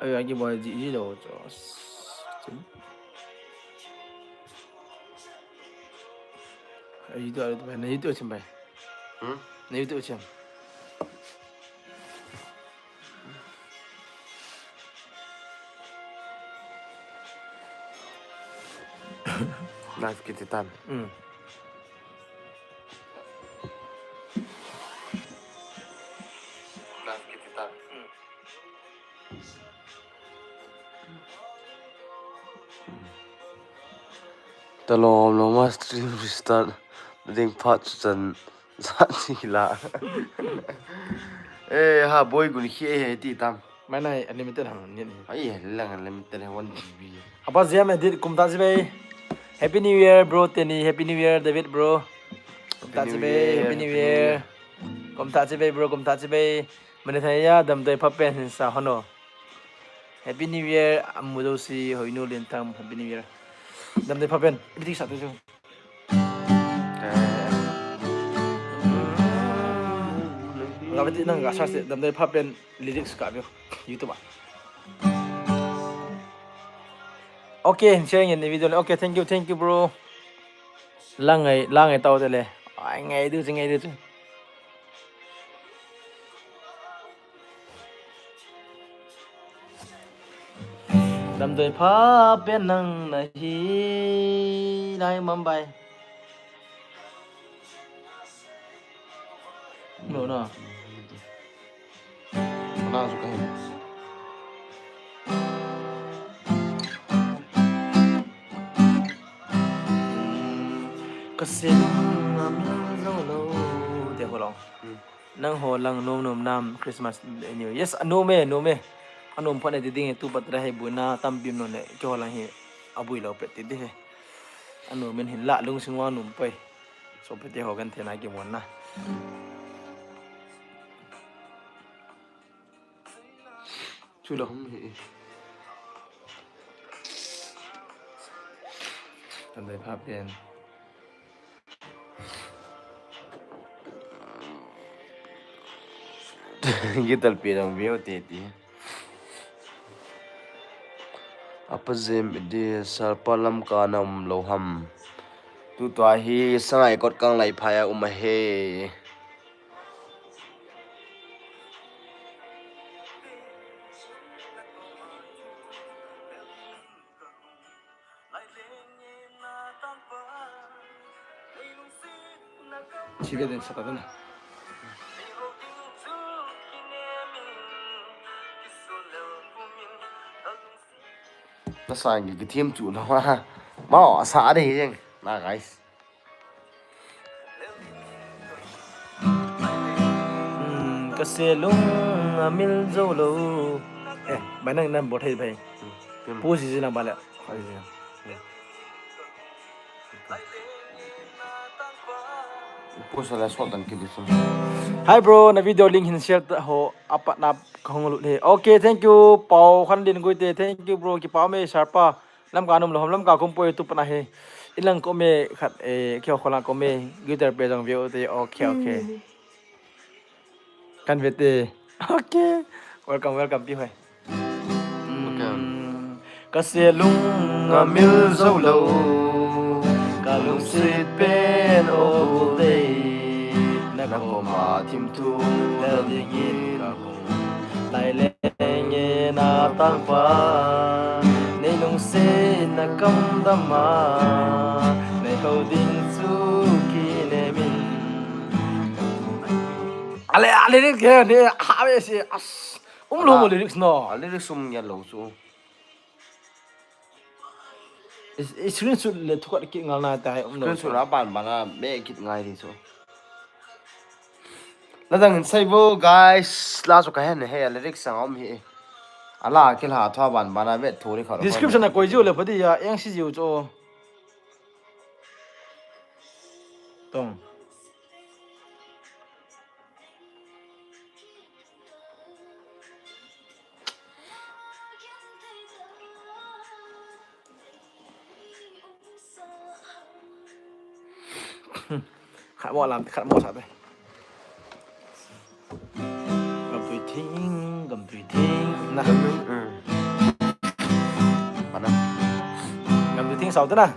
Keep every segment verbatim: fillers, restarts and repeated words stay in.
Ayo, agi boy ji ji lo cho. Ayo, itu ada tu, na itu macam bai. Hmm? Na itu macam. Live kiti tan. Hmm. Live kiti tan. Hmm. Talom lom a stream restart ding phat chu chan sat ni la. Eh, ha, boy gun khi eh ti tam. Mai nai unlimited hang ni ni. Ai, lang unlimited hai one G B. Apa Ziam edit kum ta si bai. Happy New Year, bro Teni. Happy New Year, David, bro. Kum ta si bai. Happy New Year. Kum ta si bai, bro. Kum ta si bai. Mane thai ya dam doi pha pen hin sa hono. Happy New Year, amu jouse, hoinu lentang, Happy New Year. Dam doi pha pen, bitik sa tu chu. Nga beti nang ga search dam doi pha pen lyrics ka view YouTube a. Okay, sharing in the video. Okay, thank you, thank you, bro. Lang ngai, lang ngai tau te le. Ai, ngai du, ngai du. Dam doi pha pen nang nahi lai Mumbai. No, no. Mana suka hai. Ka sel a min zo lo. Te ho lo. Hmm. Nangho lang nom nom nam Christmas le New Year. Yes, anom e, anom e. Anom phat na ti ding e, tu pat ra he buina tam bim non le, keiho lang hi abui lo pet ti di he. Anom in hin la lungsing vang nom poi. So pet te ho kan the na ki mon na. Chu lo hum hi. Kan dai pha pen. Gital pi dang view te ti. Apa jem di sarpa lam ka nam lo ham. Tu tua hi sangai kot kang lai phaya um ahe. Chiga din sa tadana. Na sang ki team chu na ma. Ma sa de jeng. Na guys. Hmm, ka se lung a mil zo lo. Eh, bai nang nan bol thei bai. Hmm. Pu si si na ba le. Pu sa la sot dan ki di sum. Hi bro, na video link hin share ta ho apat na ka hung lut he. Okay, thank you. Pau Khan Din Guite, thank you bro. Kipa me sarpa. Lamka nom lou ham, Lamka kum poi tu pana he. Ilang ko me khat, eh, kio khola ko me guitar pe jong view te, okay, okay. Kan ve te. Okay. Welcome, welcome, pi hoi. Welcome. Ka se lung a mil zo lo. Ka lungsit pen o dei. Na koma thim thu lel dingin ka hung. Lai leng e na tangpa, nei lungset na kamdam a, nei hou ding chu kinem in. Ale, ale, ni ke, ni, ha, ve si, as, um lo mo lyrics no. A lyrics um nge lo chu. I, i screenshot le thukat kit ngal na ta hai um lo. Screenshot a ban ban a me kit ngai di chu. La dang in sei vo guys, la chu ka hen he, a lyrics sang um hi. Ala kil ha thua ban ban a vet thu ri kha. Description a koi jiu le phadi ya, eng si jiu chu. Tong. Khat mo lam, khat mo sa te. Thing, gamtui thing, na. Gamtui thing sao te na.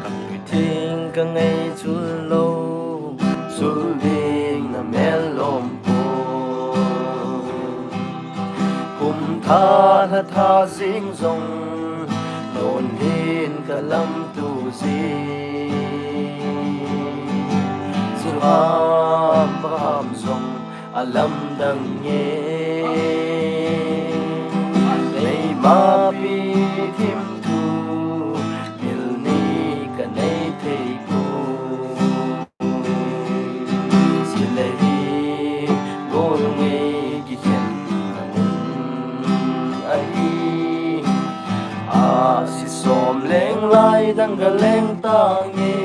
Gamtui thing ka ngei chul lou, chul ding na mel lom poi. Kum tha lha tha jing jong, non hin ka lam tu jing. Chu ham pa ham jong, a lamdang nge. Neima pi thim thu, mil ni ka nei thei poi. Chule hi, gol ngei kikhen na mun ahi. A si som leng lai dang ka leng ta nge.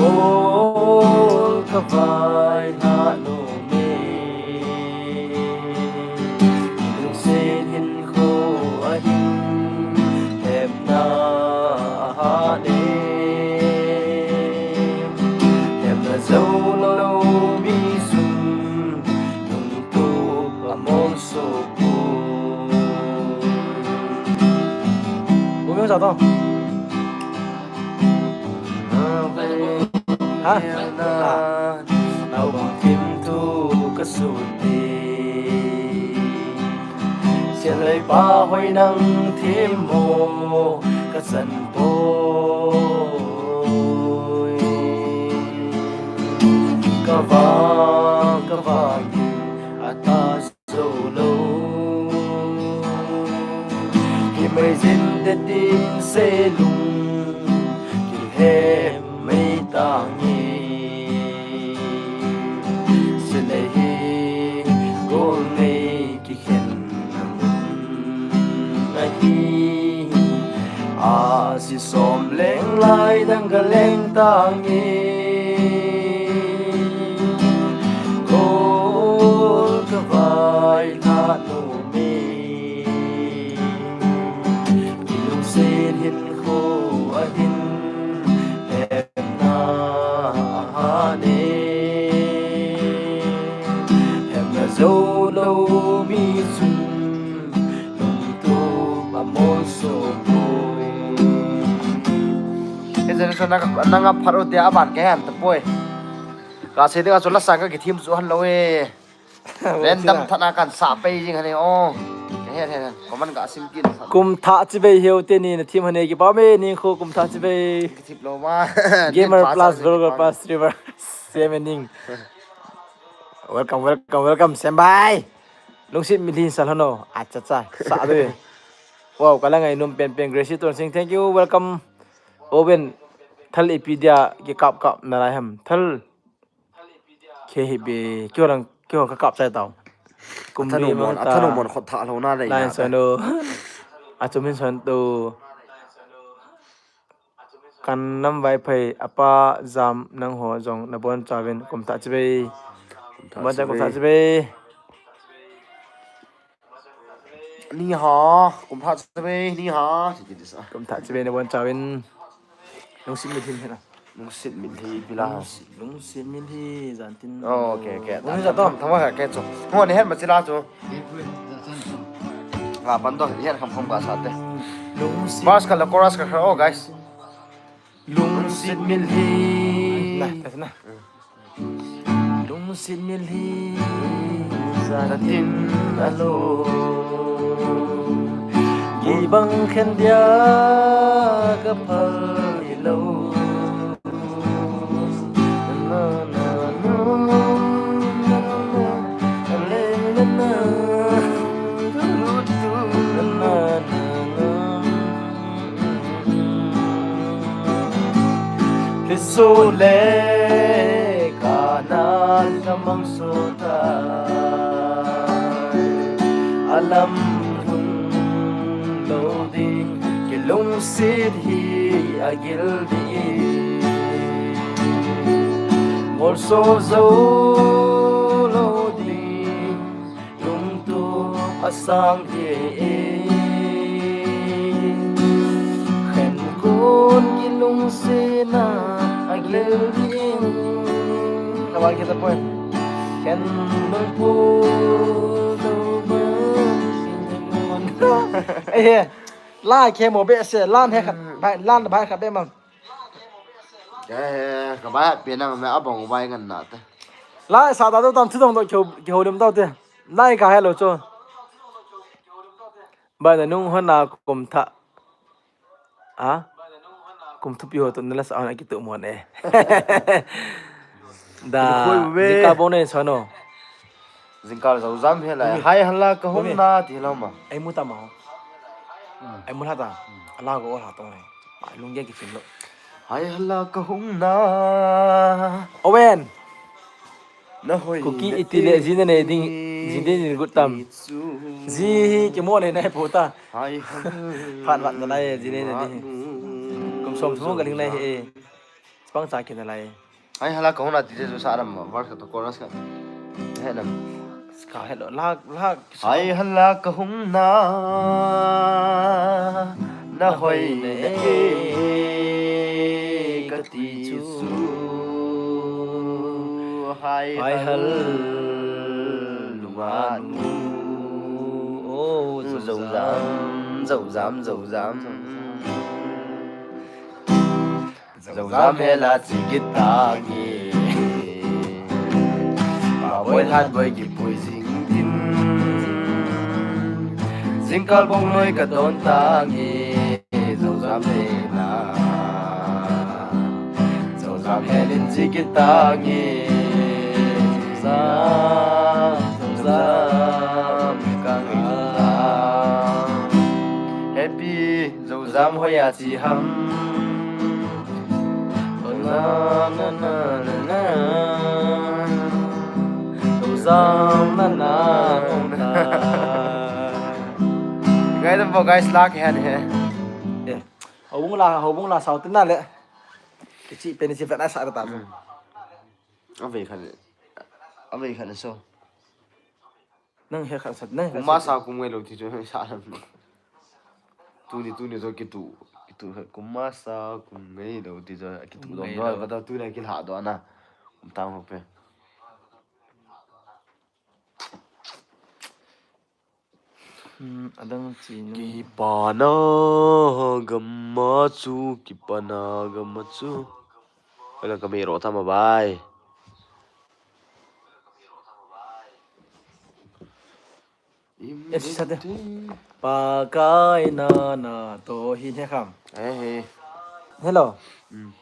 Ol ka vai na no me. Lungsen hin kho ahin hepna a ha ne. Hepna zo lo mi sun nung tu a mol so. Ui, ui, sao to. Ha? Ha. Nau bang thim thu ka sun ti. Sian lei pa hoi nang thim mo ka san poi. Ka vang, ka vang thim a ta Zolo. Kimei jin te tin se lung, kilhem mei ta nge. Sinei hi, gol nei kikhen na mun ahi. A si som leng lai dang ka leng ta nge. Gol ka vai lha nu mi. Kilungset hin kho ahin hepna a ha ne. Hepna zo lo mi chun lungtup a mol so poi. He generation nanga, nanga phat u tia aban ka hen tapoi. Ka sei dinga chu la sang ka kithim chu han lo e. Random thana kan sa pei jing hane o. He he he. Comment ka sim kin sa. Kum thah chibai hiu teni na thim hane kipa me ni kho kum thah chibai. Kithip lo ma. Gamer plus vlogger plus streamer. Semening. Welcome, welcome, welcome, Sembai. Lungsit mitlhi sal hano. Acha cha. Sa do. Wow, ka la ngai num pen pen Gracie Tonsing. Thank you. Welcome. Owen. Thal ipi dia ki kap kap na lai ham. Thal. Khe hi be. Kyo lang kyo ka kap chai tau. Kum athanu mon, athanu mon khot tha lo na le. Lai son do. Achumin son do. Kan nam vai phai apa jam nang ho jong na bon chauvin kum thah chibai. Kum thah chibai. Ni ha, kum thah chibai, ni ha. Kum thah chibai na bon chauvin. Lungsit mitlhi hena. Lungsit mitlhi pila. Lungsit mitlhi jan tin. Oh, okay, okay. Lungsit to. Thama ka ke cho. Ngo ni het ma chila cho. Ga pan to het kham kham ka sa te. Lungsit. Verse ka la chorus ka kha, oh, guys. Lungsit mitlhi. Na, na. Lungsit mitlhi. Jan tin alo. Gei bang khen dia ka phal ilo. Kisule kanan kamang sutai. Alam lhung lo ding kilungsit hi agil ding. Molso zo lo ding lungtup asang hi. Khen kun kilungsetna Ka ba kita poi. Ken. Eh, la ke mo be se lan he khat. Bai lan bai khat be man. Ka he ka ba pe nang na abong bai ngan na te. La sa da do tam thu dong do ke ho lim do te. Nai ka hello cho. Ba na nung hon na kum tha. A? Kum thupi ho to nala sa na kitu mo ne. Da. Khoi ve. Jingkah bong ne sa no. Jingkah zau jam he la. Hai hala ka hung na ti la ma. Ai mu ta ma. Ai mu la ta. Ala go la to ne. Ba lung ge ki chin lo. Hai hala ka hung na. Owen. Na hoi Kuki iti le jin ne ding, jin ne ding gut tam. Ji hi ki mo ne nai po ta. Hai. Phat vat na lai jin ne ding. Kum som thum ka ling nai he. Spang cha ki na lai. Hai hala ka hung na ti je sa ram ma. Verse ka to chorus ka. He nam. Ka he lo la la. Hai hala ka hung na. Na hoi ne ka ti chu. Hai hal lunga nu. O zau jam, zau jam, zau jam. Zau jam he la chi ki ta nge. Pa boi hat boi ki pui jing tin. Jingkah bong noi ka don ta nge. Zau jam he la. Zau jam he lin chi ki ta nge. Zau jam, zau jam ka ngai zau jam. Happy zau jam hoi a chi ham. Zau jam na na na na. Zau jam na na na. Ngai dam bo guys, la ke han he. Eh. Hobung la, hobung la sau tin na le. Kichi pen chi vet na sa ta. Ave khan. Ave khan so. Nang he khan sat nang. Kum masa kum ngai lo ti chu sa lam. Tuni tuni jo kitu kitu kum masa kum ngai lo ti jo kitu lo ngai lo. Ka ta tuni ki la do na. Kum tang ho pe. Hmm, adang chi nu. Kipana gam ma chu, kipana gam ma chu. Wala ka me ro ta ma bai. Em, eh, si sa te. Pakai na na to hi ne kham. Eh, eh. Hello. Hmm.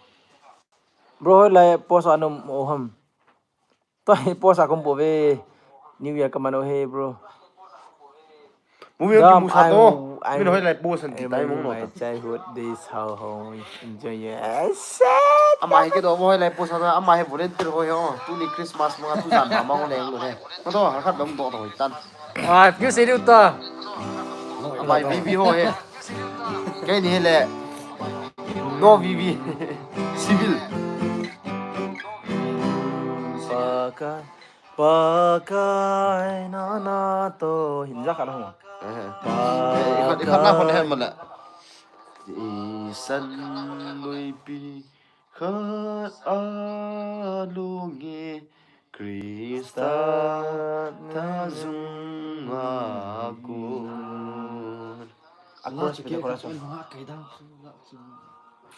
Bro, hoi lai post anum o ham. To hi post a kum po ve. New Year ka mano he, bro. Mu ve ki mu sa to. Min hoi lai post an ti tai mong no. My childhood days, how home enjoy your asset. Ama hi ke do hoi lai post a ama hi volunteer hoi ho. Tuni Christmas ma tu jan ma ma leng lo he. Ma to har khat dom do to hoi tan. Ah, piu se diu ta. Ama hi V V ho he. Kei ni le. No V V. Civil. Pakai, Pakai na na to. Hin ja khat ho. Eh. Pakai. Eh, ikhat, ikhat na hon he mala. Isan lui pi khat a lunge Krista ta zung a kun. A chorus, chorus.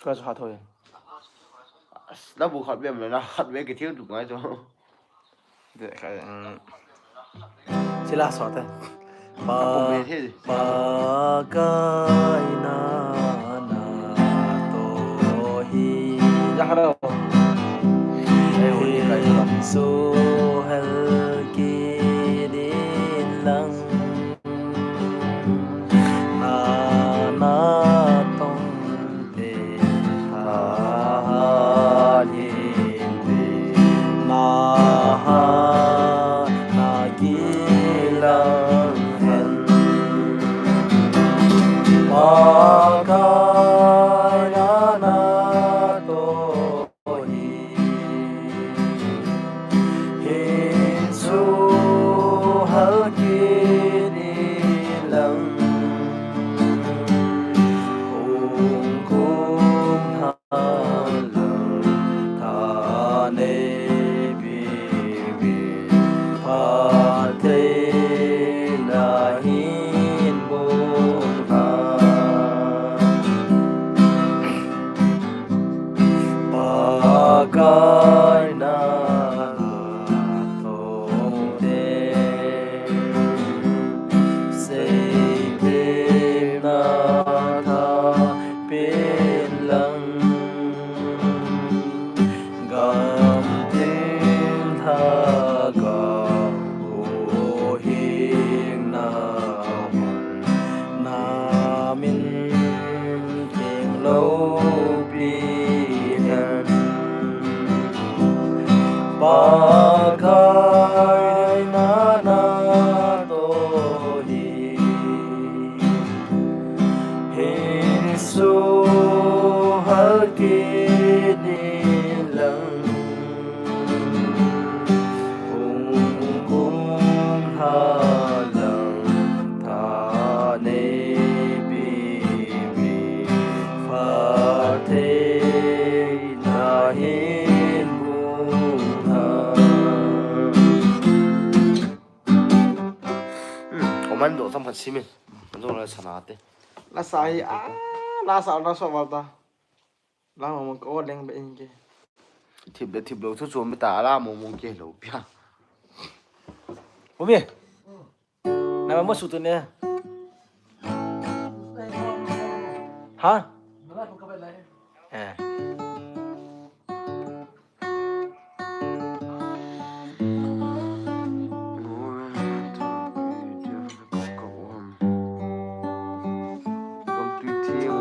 Chorus ha thoi. La bu khat ve mala, khat ve ki thiu tu ngai to. Sila so te. Pa, Pakai na na to hi. Ja hello. Su hel ki din lang. Na na tong te ta ha ni te. Na ha na ki lang hen. Pa Kaina thong te, sei pena tha pen lang, gam tin tha ka u hing na hun na min king lo pi hen. Pakai na na to hi hin su hal ki ni lang. Hung kum ha lang tha nei pi mi, pha thei na hin bung ha. Hmm, oman do sam khat simin. An do la sana te. La sa hi a, la sa la so wal ta. La mo mo ko leng be in ke. Thip le thip lo chu chu mi ta la mo mo ke lo pia. Umi. Na mo su tu ne. Ha? Eh.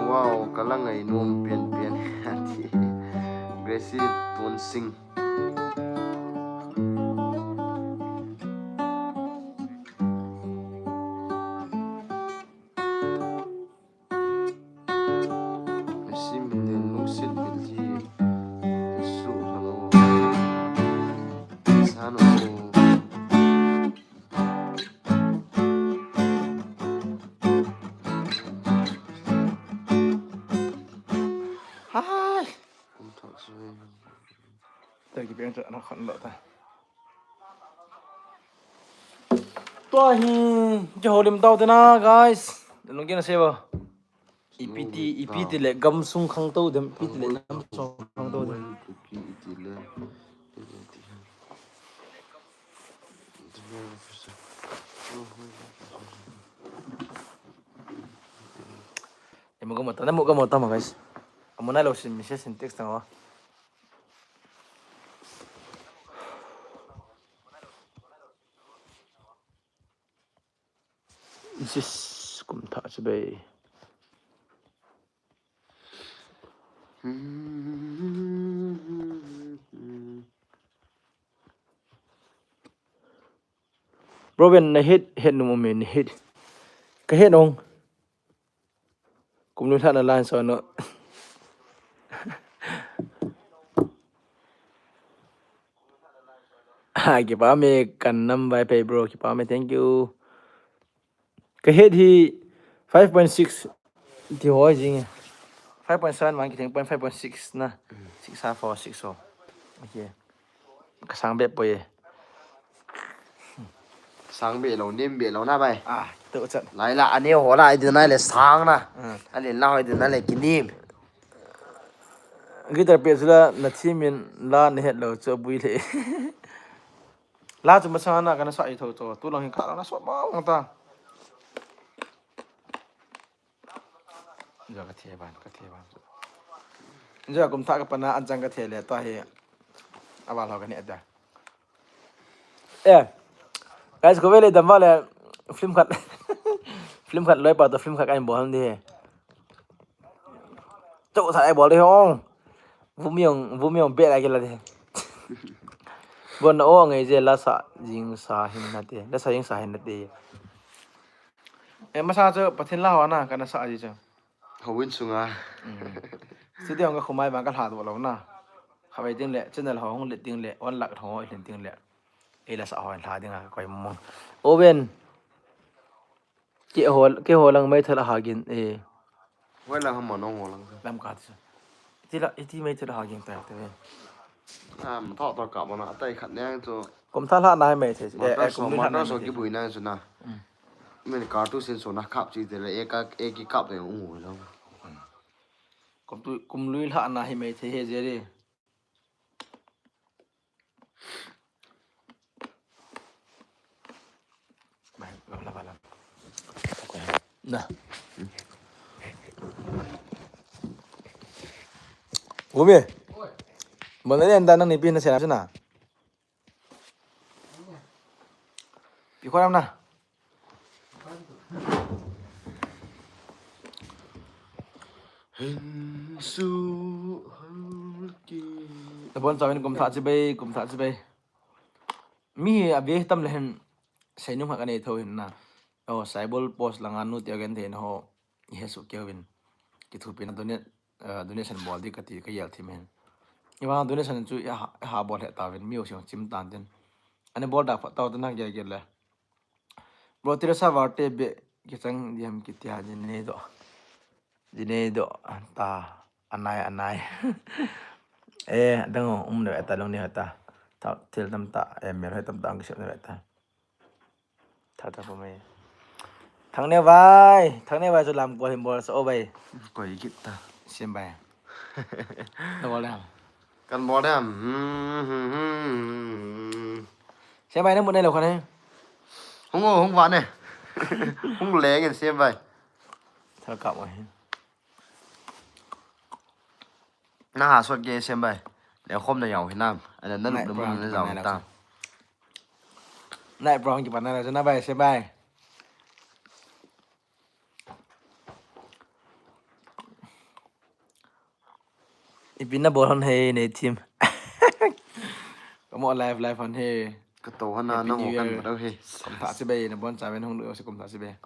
Wow, ka la ngai nom pian pian. Gracie Tonsing. Sim nen lungset bil hi su halo. San o. Hai. Kum thak sui. Tagi piang cha na khan lo ta. Tua hi, kiholim tau te na, guys. Lungkin a se ba. Ipi ti, ipi ti le gamsung khangtou dem, ipi ti le gamsung khangtou dem. Emo ka mata, na mo ka mata ma, guys. Amo na lo sin message, sin text tang wa. Sis kum tha se bei. Bro, ben na het, het nu mo me ni het. Ka het ong. Kum lui lhah na lan so no. Ha, kipa me kan nam vai pe bro, kipa me, thank you. Ka het hi five point six ti hoi jing. Five point seven man ki theng point five point six na. Six half or six o. Okay. Ka sang be poi. Sang be lo, nem be lo na bai. Ah, tu chat. Lai la, ane ho la, ai din nai le sang na. Hmm. Ale la ho din nai le kinim. Guitar pe chu la, na thimin la na het lo chu bui le. La chu ma sang na ka na sa i tho to. Tu lang hi ka na so ma ta. Jua ka thei ban, ka thei ban. Jua kum thah ka pana an chang ka thei le tua hi. Aval ho ka ne da. Eh. Guys, ko vele dam vale film khat. Film khat loi pa to film khat ka in bol ham di. Chau sa ai bol di hong. Vumi ong, vumi ong be la ke la di. Bon na o ngai je la sa jing sa hin na te. La sa jing sa hin na te. Eh, masa chu Pathen la ho na ka na sa ji chu. Ho win sunga. Mm. Studio ka khumai bang ka lha do lo na. Khavei ding le, channel ho hung let ding le, one lakh ho hlen ding le. Ei la sa ho lha ding a koi mo. Owen. Ke ho, ke ho lang mai thal ha gin e. Hoi lang ham nong ho lang. Lam ka ti. Ti la, iti mai thal ha gin ta te. Am, tho to ka mo na, tai khat neng chu. Kum thah lha na hai mai the. Ma eh, ta eh, so, kum lui ma lha ta na so mai ki the. Bui na chu na. Mm. Men ka tu sin so na kap chi te le, e ka, e ki kap te u ngui lo. Kum tu, kum lui lha na hai mai the he je ri. Na. Umi. Mana ni anda nang ni pin na sena sena. Pi ko na. Hin su hal ki. Nabon chauvin kum thah chibai, kum thah chibai. Mi hi ave tam le hin seinung ha kanei tho hin na. Oh, Saibol post langa nu tia gen theina ho. Ihe su keuvin. Kithupi na donate, eh, donation bol di kati ka yel thim hin. Iwa donation chu iha, iha bol he tauvin. Mi o siang chim tan tin. Ani bol da phat tau tan ha gel gel le. Bro, Teresa Varte be kichang diam kitia jin nei do. Jin nei do ta anai anai. Eh, dang um de ta long ni ta. Ta thil tam ta, eh, mer tam ta ang kisem de ta. Ta ta ko me. Thang ne vai, thang ne vai so lam ko him bol so vai. Koi kit ta. Sim vai. Na bol ham. Kan bol ham. Hmm, hmm, hmm, hmm. Sem bai na mun nei lo khan he. Hung o, hung va ne. Hung le ngen sem bai. Thal kap o he. Na ha sot ke sem bai. Le khom na yau hinam. Ana na lup na mun na yau ta. Nai prong ki pan na na bai sem bai. Ipi na bol hon he nei thim. Ka mo live live hon he. Ka to hana na ho kan bol he. Kum thah chibai na bon chauvin hung lu si kum thah chibai.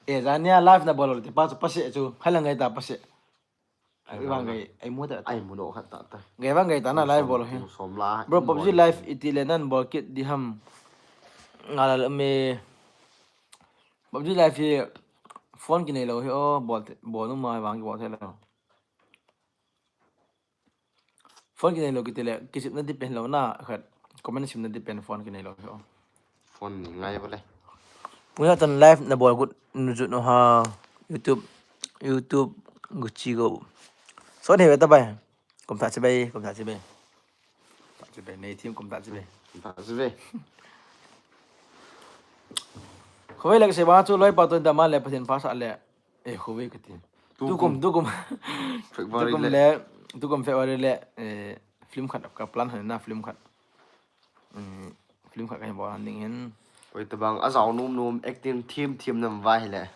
E jania live na bol ti pa chu pase chu. Hai lang ngai ta pase. Ai vang ngai ai mu ta. Ai mu no khat ta ta. Ngai vang ngai ta na live bol he. Som la. Bro, PUBG live iti le nan bol kit di ham. Ngala me. PUBG live hi phone kinei lo hi o, bol te, bol nu ma vang ki bol the lo. Phone kinei lo kiti le, kisip na depend lo na, khat comment sim na depend phone kinei lo hi o. Phone ni ngai bole. Punya tan live na bol gut nu jut no ha, YouTube, YouTube Gucci go. So ne beta bai. Kum thah chibai, kum thah chibai. Thah chibai, nei thim kum thah chibai. Kum thah chibai. Khovei le ka sei ba chu loi pa to da ma le Pathen pha sa le. Eh, khovei ka ti. Tu kum, tu kum. February tu kum le. Le, tu kum February le, eh, film khat ka plan han na film khat. Mm, film khat ka hin bol han ding hin. Koi tabang a jao num num acting thim thim nam vai le.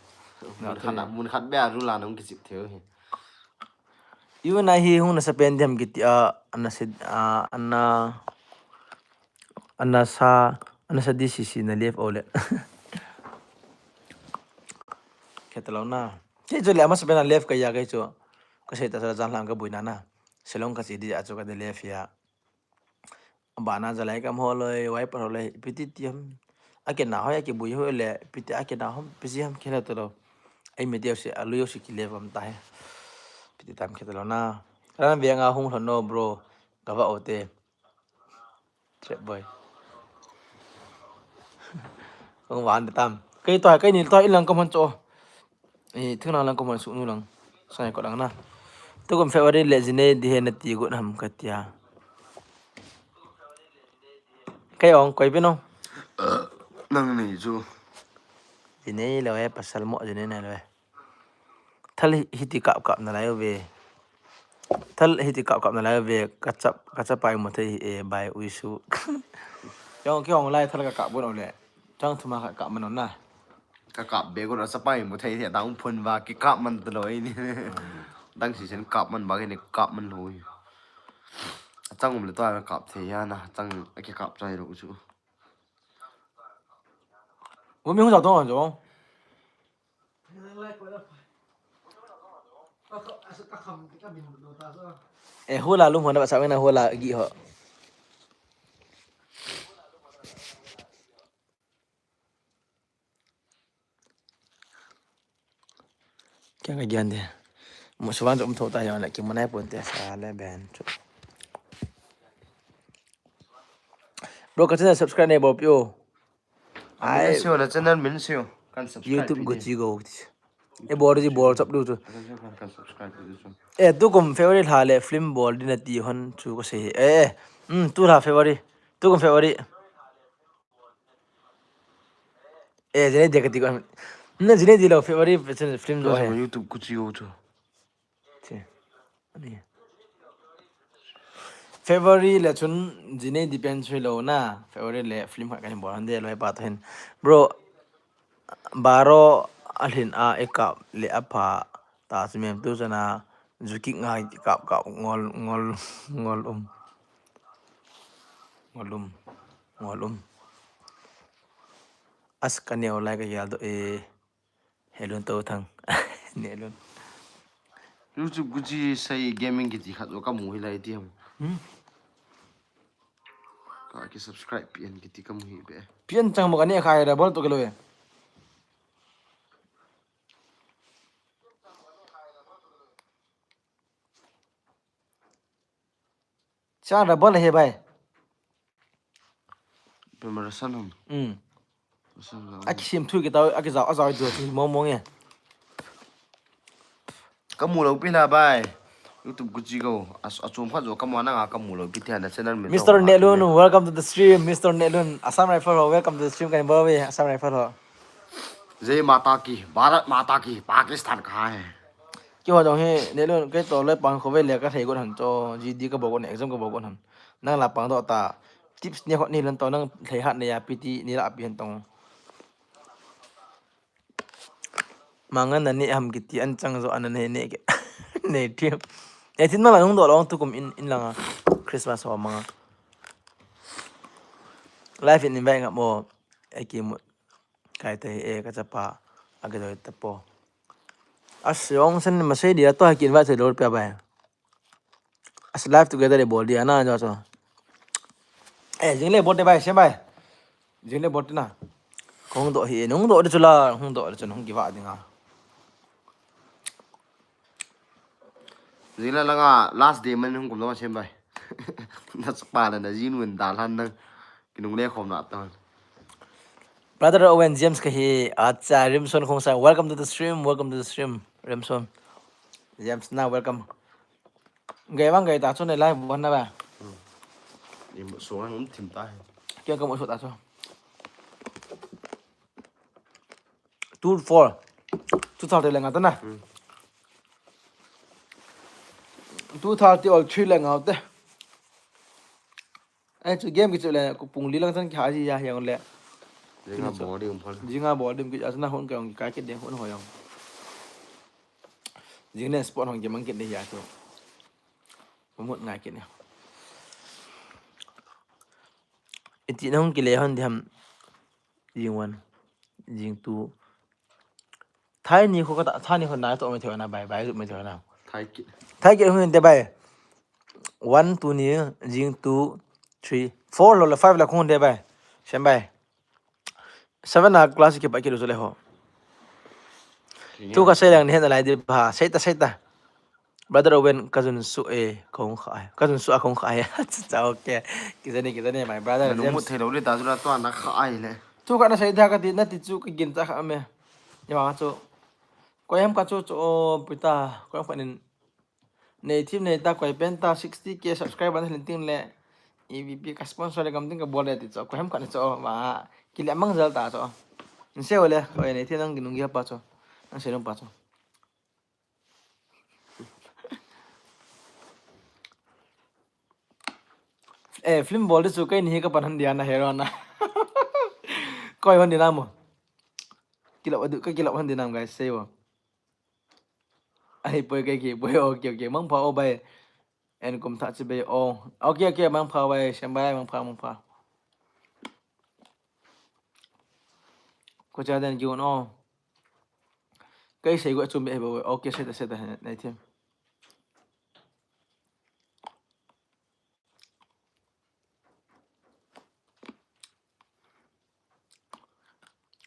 Na mun khat na, mun khat be a ru la nung ki chip theo hi. Iu na hi hung na sa pen dem kiti a, ana se, a, ana, ana sa, ana sa D C C na left o le. Khetalo na. Kei chu le ama sa pen a left ka ya kei chu. Ka sei ta sa jan lang ka bui na na. Selong ka si di a chu ka de left ya. Bana jalai kam ho loi, wiper ho loi, piti tiam. Ake na ho, ake bui ho le, piti ake na ho, pisi ham khela to lo. Ai me dio se, alu yo se ki le vam ta he. Piti tam khela lo na. Ran ve nga hung lo no, bro. Gava o te. Trap boy. Kong van de tam. Kei to, kei ni to, ilang kam han cho. Eh, thung lang lang ko man su nu lang. Sai ko lang na. Tu kum February le jine di he na ti gu nam ka tia. Kai ong koi pino. Nang ni chu. Jine lo e pasal mo jine na lo e. Thal hiti kap kap na lai ve. Thal hiti kap kap na lai ve. Ka chap, ka chap pai mo thei e bai ui su. Yong ki ong lai thal ka kap bon o le. Chang thuma ka kap man na. Ka kap be ko ra sa pai mo thei thei dang phun va ki kap man to loi ni. Dang si sen kap man ba ke ni kap man loi. Chang um le to ka kap thei ya na chang a ki kap chai lo chu. Wo mi hung sa to jo. E hula lum ho na ba sa na hula gi ho. Kya ka gyan de. Mo suban um tho ta yon la ki manai pon te sa le ben chu. Bro ka channel subscribe ne bol pio. Ai. Min sio na channel min sio. Kan subscribe. YouTube go chi go. E bol ji bol chap du chu. Kan subscribe du chu. E tu kum February la le film bol di na ti hon chu ko se. E. Hmm tu la February. Tu kum February. Eh, Jinei de kati ko. Na Jinei de lo February film jo hai. YouTube kuchi ho chu. Che. Ani. February le chun Jinei depend chui lo na. February le film khat kan bol han de lo pa to hin. Bro, baro alhin a ekap le apa ta sumem tu sana jukik ngai kap kap ngol ngol ngol um. Ngol um. Ngol um. As ka neo lai ka yal do e. Helun to thang. Nelun. YouTube kuchi sai gaming kiti khat jo kamu hi lai ti ham. Hmm. Ka ki subscribe pian kiti kamu hi be. Pian chang mo ka ne khai da bol to ke lo e. Cha da bol he bai. Pemara sanam. Hmm. Sanam. Aki sim thu kita aki jao ajao du mong mong e. Kamu lo pi na bai. YouTube kuchi ko. As achom khat jo kamu na nga kamu lo pi thia na channel me. Mister Nelun, welcome to the stream. Mister Nelun, Assam Rifle ho, welcome to the stream kan bol ve Assam Rifle ho. Jai Mata ki, Bharat Mata ki, Pakistan ka hai. Ki ho jong hi Nelun kei to le pang kho ve le ka thei got han to, G D ka bol got han, exam ka bol got han. Nang la pang do ta. Tips ne hot ni lan to nang thei hat ne ya piti ni la pi han tong. Manga na ne ham kiti an chang jo an ne ne ke. Ne ti. E tin ma la nung do long tu kum in in langa. Christmas ho manga. Life in invite nga mo. E ki mu. Kai te e ka chapa. A ke do ta po. A siong sen ma sei dia to ha ki invite lo pe bai. As live together le bol dia na jo so. Eh, jing le bol te bai, sem bai. Jing le bol te na. Kong do hi, nung do de chula, hung do de chun hung kiva dinga. Jing le langa last day man hung kum lo sem bai. Na sapa na na jin win da lan na. Kinung le khom na ta. Brother Owen James kahi, acha Rimson Khongsai, welcome to the stream, welcome to the stream, Rimson. James na welcome. Gai bang gai ta chu ne live bon na ba. Ni mo so ang um thim ta. Kya ka mo so ta chu. Two four. Two thirty le nga ta na. Two thirty or three le nga te. Ai chu game ki chu le ku pung li lang chan ki ha ji ya hiang le. Jinga bol ding phal. Jinga bol ding ki asna hon ka ong ka ki de hon ho yong. Jing ne sport hong ki mang ki de ya chu. Mut ngai ki ne. Iti na hong ki le hon de ham. Jing one. Jing two. Thai ni kho ka ta, thai ni kho na to me thoi na bai, bai me thoi na. Thai ki. Thai ki hung de bai. One, two ni, jing two, three, four lo le five la khung de bai. Sem bai. Seven na class ki pa ki lo le ho. Tu ka sei lang ni hen lai di ba, sei ta, sei ta. Brother Owen, ka jun su e, kong kha ai. Ka jun su a kong kha ai. Cha, okay. Kizani, kizani, my brother. Nung James. Mut thei lo le ta jula to na kha ai le. Tu ka na sei da ka ti, na ti chu ka gin ta kha me. Ya ma chu. Koi ham ka chu chu o puta. Koi ham ka nin. Nei thim nei ta koi pen ta sixty K subscriber na len ting le. E V P ka sponsor le kam ting ka bol le ti chu. Koi ham ka ni chu ma. Ki le mang jal ta chu. N se o le. Koi nei thim nang ginung ya pa chu. Nang se nung pa chu. Eh, film bol de chu kai ni ka pan han dia na hero na. Koi hon di na mo. Kilo adu ka kilo hon di na guys sei wo. Ai poi kai ki poi okay okay mang pha o bai. En kum tha chi bai o. Okay okay mang pha bai sem bai mang pha mang pha. Ko cha den ki on o. Kai sei go chu me bo. Okay sei ta sei ta nei thim.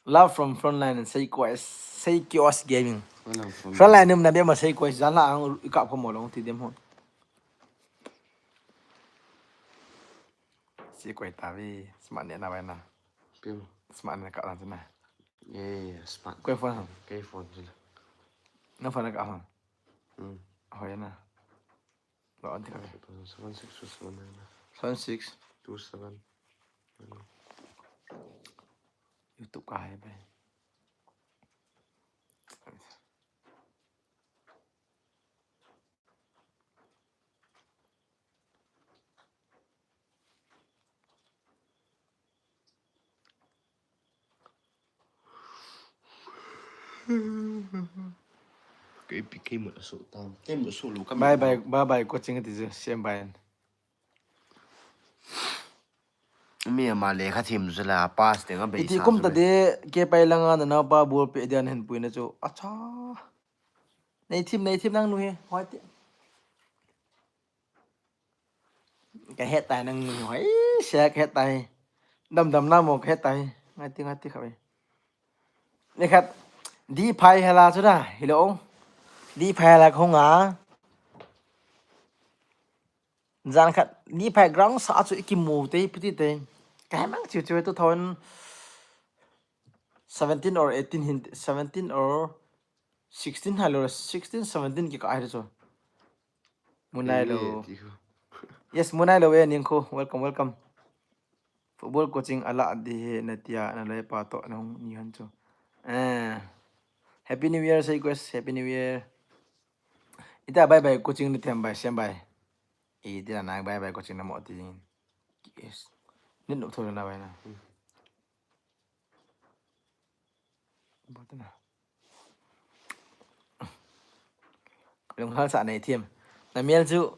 Love from frontline and Seikos, Seikos Gaming. Frontline num na be ma Seikos jan la ang ka pho mo long ti dem ho. Seikos ta vi smart ne na bai na. Pim. Smart ne ka lan na. Eh, smart. Koi phone ha. Koi phone jin. Na phone ka ha. Hmm. Hoi na. Lo an ti ka ve. Seven six two seven nine. Seven six. Two seven. YouTube ka hai bai. Kei pi kei mut asu tam. Kei mut su lu kam. Bye bye, bye bye, coaching ti ju, siam bye. Mi ama lekha thim chu la pass te nga bei. Iti sa kum chu ta le. De, ke pai langa na na pa bol pe dia na hin puina chu. Acha. Nei thim, nei thim nang nu hi. Hoi ti. Ka het tai nang nu hi. Hoi, sia ka het tai. Dam dam na mo ka het tai. Ngai ti, ngai ti kha ve. Ni khat. Di phai hala chu da. Hi lo. Di phai hala ka hung a. Jan khat ni phai ground sa chu i kimu te, piti te. Ka hemang chiu chiu two thousand seventeen or eighteen hin, seventeen or sixteen hai lo, sixteen, seventeen ki ka ai chu. Munai lo. Eh, ti khu. Yes, munai lo we ning khu. Welcome, welcome. Football coaching ala di he na tia na le pa to na hung ni han chu. Eh. Happy New Year, say Quest. Happy New Year. Ita bye bye coaching ni tem bye, sem bye. Ita na bye bye coaching na mo ti. Yes. Ni no thol na bye na. Botna. Lunghal sa nei thim. Na mial chu.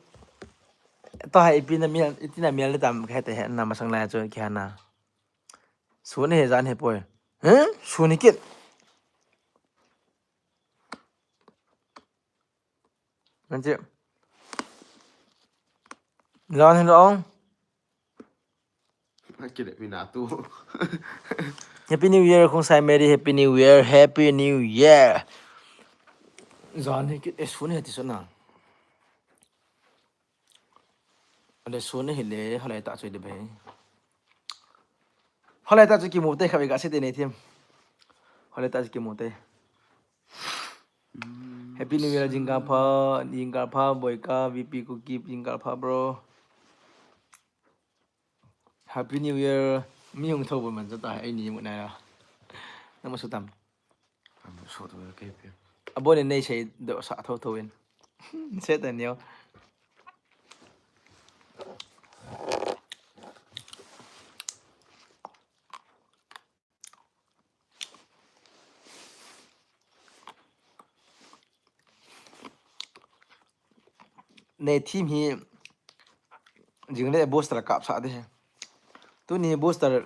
To hai pi na mial, iti na mial le tam ka te he na masang lai chu ki hana. Sun he jan he poi. He? Sun he kit. Nanti. Jan he long. Kile mina tu. Happy New Year, Khongsai Mary. Happy New Year. Happy New Year. Jan he kit, eh, sun he ti sun na. Ale sun he le, halai ta chu de be. Halai ta chu kimu te kha ve ka se te nei thim. Halai ta chu kimu te. Happy New Year, Jingkapha, Jingkapha, Boika, V P Kuki, Jingkapha, bro. Happy New Year. Mi hung tho bo man cha ta, ai ni mu na ya. Na ma su tam. Am su to ke pe. Abon nei sei do sa tho tho in. Se ta neo. Nei thim hi jingle booster kap sa de. Tuni booster.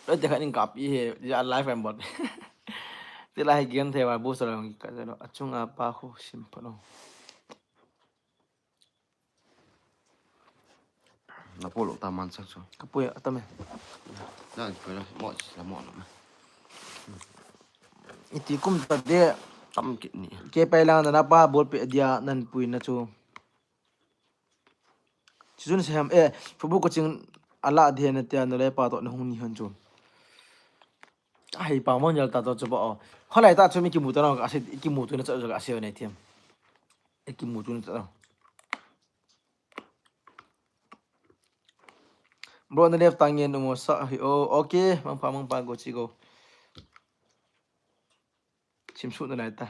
Loi te khat in kap i he, ya live and bot. Ti la he game the wa booster long ka lo. Achung a pa khu sim pa lo. Na polo ta man sak chu. Ka pui atam e. Na pui la mo la mo na. Iti kum ta de. Tam kit ni. Ke pai lang na pa bol pe dia nan pui na chu. Chun se ham e football coaching ala de na tia na le pa to na hung ni han chu. Ai pa mon yal ta to chu ba o. Halai ta chu mi kimu ta na ka se kimu tu na cha ka se ne thiam. E kimu tu na cha. Bro, na left tang yen umo sa hi. Oh, okay. Mangpa, mangpa, go chi go. Sim su na lai ta.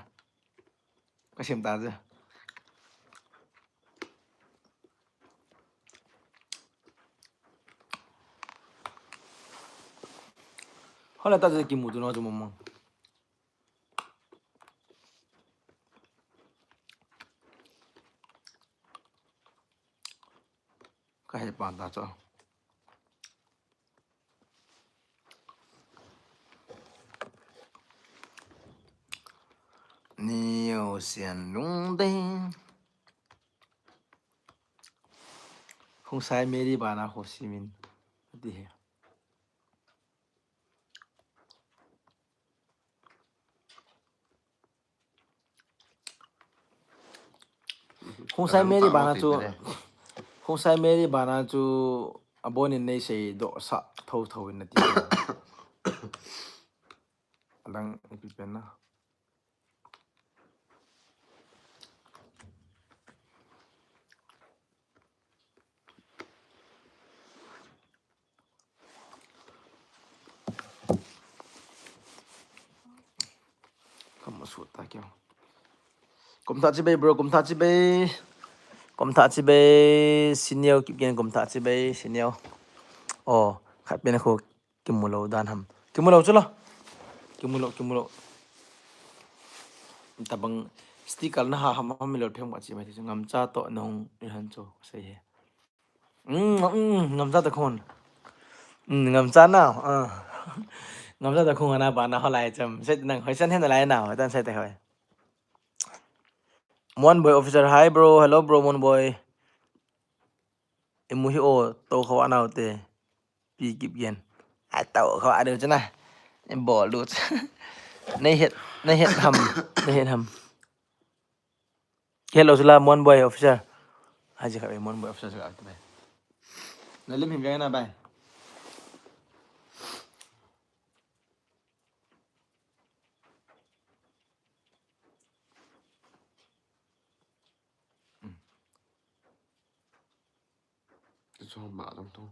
Ka sim ta je. Halai ta je kimu tu na chu mama. Ka he pan ta cho. Niu sian lung ding. Hung sai Mary bana ho simin. Di he. Hung sai Mary bana chu. Hung sai Mary bana chu. Abonin nei sei do sa tho tho in na ti. Alang ipi pen na. Suta kya. Kum thah chibai bro, kum thah chibai. Kum thah chibai, Sineo Kipgen kum thah chibai, Sineo. Oh, khat pen khu kimu lou dan ham. Kimu lou chu lo. Kimu lou, kimu lou. Tabang sticker na ha ham ham lo them ka chi mai chu ngamcha to nong i han chu sei he. Mm, mm, ngamcha to khun. Mm, ngamcha na. Ah. Ngamcha to khun na ba na ho lai cham. Sei nang hoi san hen lai na, hoi tan sei te hoi. Mon Boy Officer, hi bro. Hello bro, Mon Boy. Imu hi o, to khawa nau te. Pi Kipgen. Ai to khawa deu chana. Em bol du. Nei het, nei het ham. Nei het ham. Hello sula Mon Boy Officer. Haji khawe Mon Boy Officer sula te bai. Na lim him veng na bai. Cho ma dong to.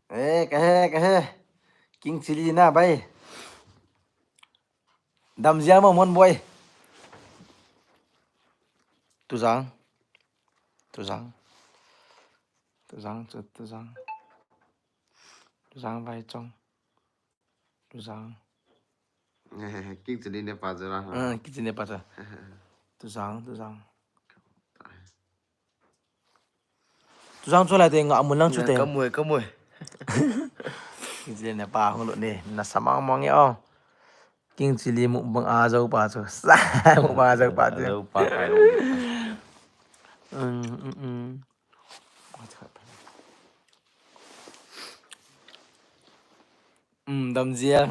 Eh, kahe, kahe. King Chilli na bai. Dam jia mo Mon Boy. Tuzang. Tuzang. Tuzang, tu, tuzang. Tuzang vai chong. Tuzang. King Chilli ne pa jara. Ah, King Chilli ne pa jara. Tuzang, tuzang. Tuzang chu lai te nga mun lang chu te. Ka mui, ka mui. King Chilli ne pa hung lo ne. Na samang mong ye o. King Chilli mukbang a jo pa chu. Sa mukbang a jo pa chu. Jo pa kai lo. Um, um, um. Um, dam jia.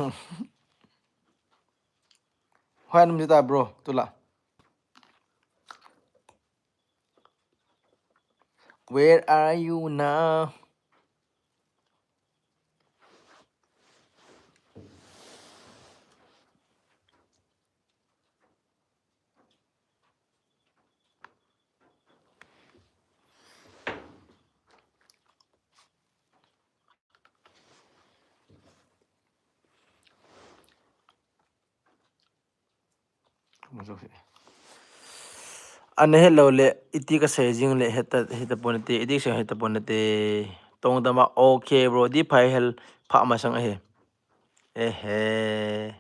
Hoi, num jita, bro, tula. Where are you now? Ana het lou le, iti kasei jing le, heta, heta pon te, iti kasei heta pon te. Tongdam a, okay, bro, di phai hel, pha masang ahi. Ehe.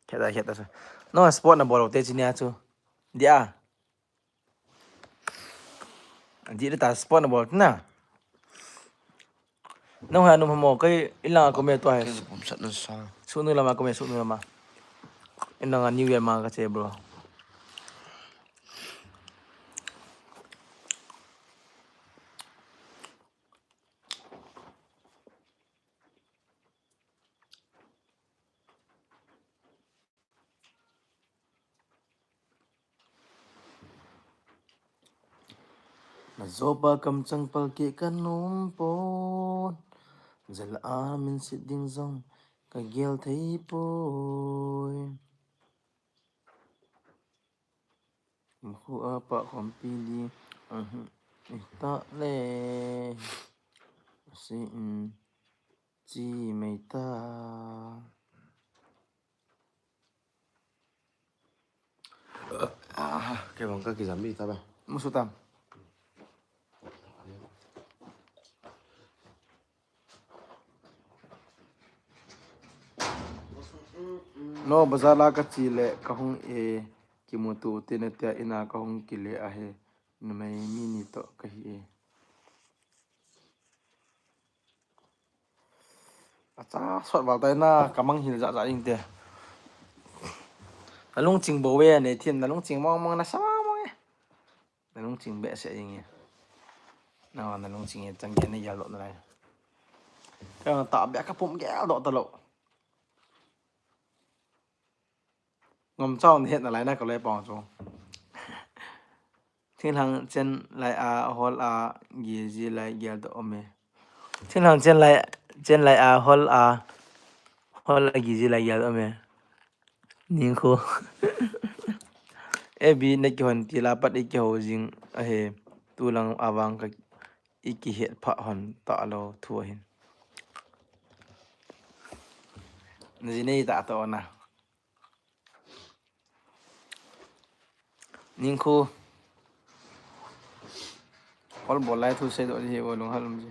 Kheta, kheta sa. No, sport na bol te chini a chu. Dia. Di ta sport na bol na. Nang ha num hamo kai ilang a kome to hai. Kei pum sat na sa. Sunu lama kome, sunu lama. Inang a New Year ma ka che, bro. Na jopa kamchang palkeh kanom pon. Jal a min sit ding jong kagel thei poi. Khu a pa khompi ding. Ahi. Ita le. Si, um, chi mai ta. Ah, kei bang ka kijam mi ta ba. Musu tam. No, bazar la kachi le kahung e, kimuto te na tia ina kahung kile ahe, numei mi ni to kahi e. Acha, sot val tai na, kamang hil ja ja ing te. Na lungching bo ve ne, thin na lungching mong mong na sa mong e. Na lungching behseh jing e. Na, na lungching e, chang gen nei gel doh na lai. Ka ta be ka pum gel doh ta lo. Ngam chau ni het na lai na ka loi pang chu. Thinglhang chen lai a hol a gi ji lai gel doh ome. Thinglhang chen lai, chen lai a hol a, hol a gi ji lai gel doh ome. Ning khu. Ebi na kihon ti la pat i kiho jing ahe. Tulang avang ka i kihet pha hon ta lo thu ahin. Na ji nei ta to na. Ningkhu. Hol bol lai thu seidoh ji hi, o lung hal um ji.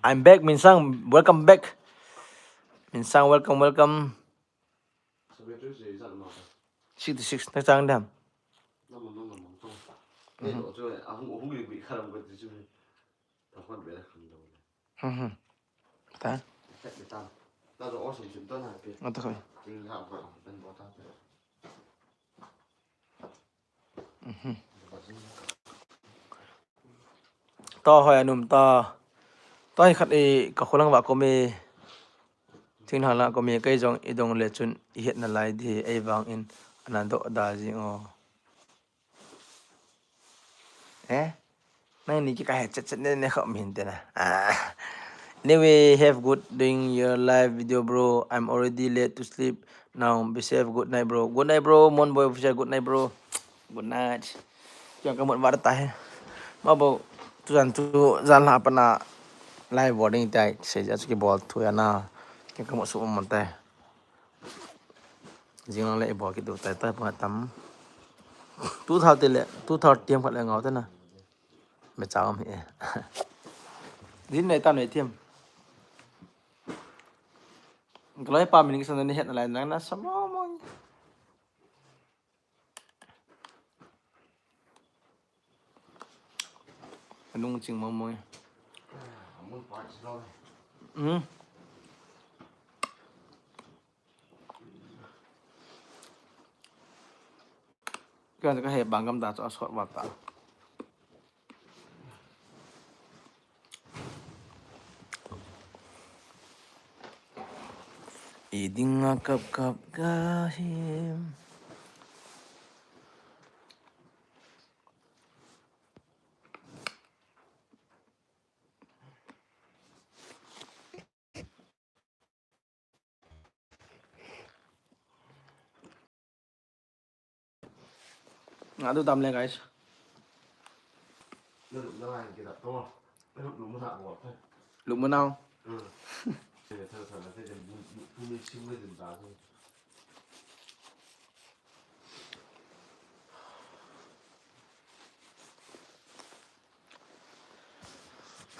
I'm back, Minsang. Welcome back. Minsang, welcome, welcome. Sixty-six, na chang dam. Mhm. Mhm. Ta. Ata koi. Mhm. To hoi anum to. To hi khat i ka khulang va komi. Thinglhang la komi kei jong i dong le chun i het nalai di ei vang in ana doh da jing o. Eh? Nang ni ki ka het chet chet ne ne khom hin te na. Ah. Anyway, have good doing your live video, bro. I'm already late to sleep now. Be safe. Good night, bro. Good night, bro. Mon boy official. Good night, bro. Good night. Kiang ka mut va ta he. Ma bo tu jan tu jan la pa na live boarding tai se ja ki bol tu ya na. Kiang ka mut su mon tai. Jing le i bol ki tu tai tai pa tam. Tu thar te le, tu thar tiam khat le ngau te na. Me chao mi e. Din nei ta nei tiam. Kaloi pa min ki san ni het na lai nang na sam mo mo. Anung ching mong mong. Hmm. Ka, ka he bang gam da chu a sot vat ta. I ding a kap kap ka hi. Nga du tam le, guys. Lum mo nau.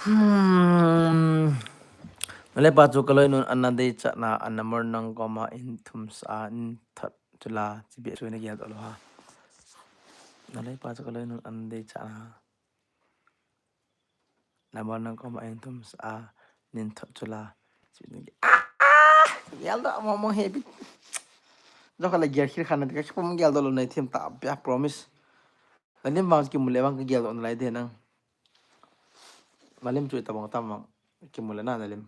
Hmm. Nalai pa chu kaloi nun ana dei cha na, ana mor nang koma in thum sa in that chula, chibi chu na gel to lo ha. Nalai pa chu kaloi nun ana dei cha na. Number nang koma in thum sa, nin thot chula. Ah, ah, gel do mo mo he bit. Jo kala gel khir khana ka pum gel do lo nai them ta pia promise. Nalim bang ki mule bang ka gel do nalai de nang. Nalim chu ta bang tam bang ki mule na nalim.